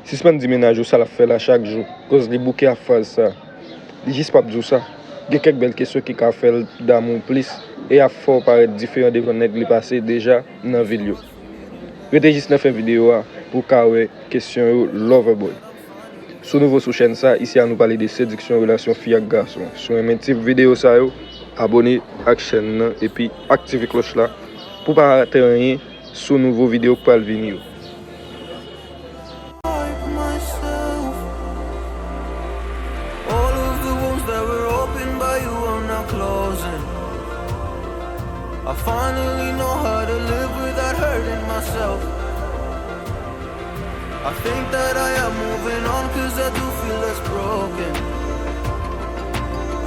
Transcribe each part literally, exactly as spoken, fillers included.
Sispann di mennaj ou sa l ap fè la chak jou, koz li bouke ak fraz sa. Li jis p ap di w sa. Gen kèk bèl kesyon ki ka fè l damou w plis e ap fè w parèt diferan devan nèg li pase deja nan vi l yo. Rete jis nan fen videyo a pou w ka wè kesyon yo Loverboy. Si w nouvo sou chèn sa, isi a nou pale de sediksyon relasyon fi ak gason. Si w renmen tip videyo sa yo, abòne ak chèn nan epi aktive klòch la pou w pa rate anyen sou nouvo videyo k pral vini yo. All of the wounds that were opened by you are now closing. I finally know how to live without hurting myself. I think that I am moving on 'cause I do feel less broken.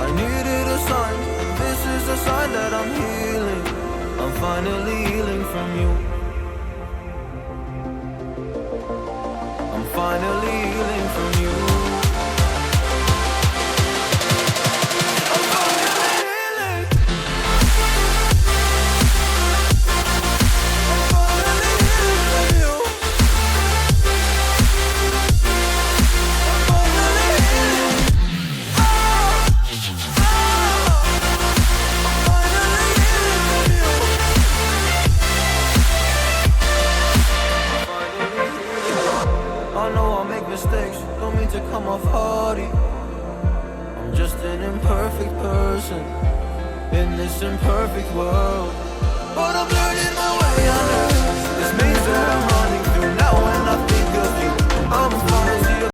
I needed a sign, this is a sign that I'm healing. I'm finally healing from you. I'm finally healing from you. I'm finally healing. I'm finally healing from you. I'm finally healing. Ah, ah, I'm finally healing from you. I know I make mistakes, don't mean to come off haughty. I'm just an imperfect person in this imperfect world. But I'm learning my way under. This means that I'm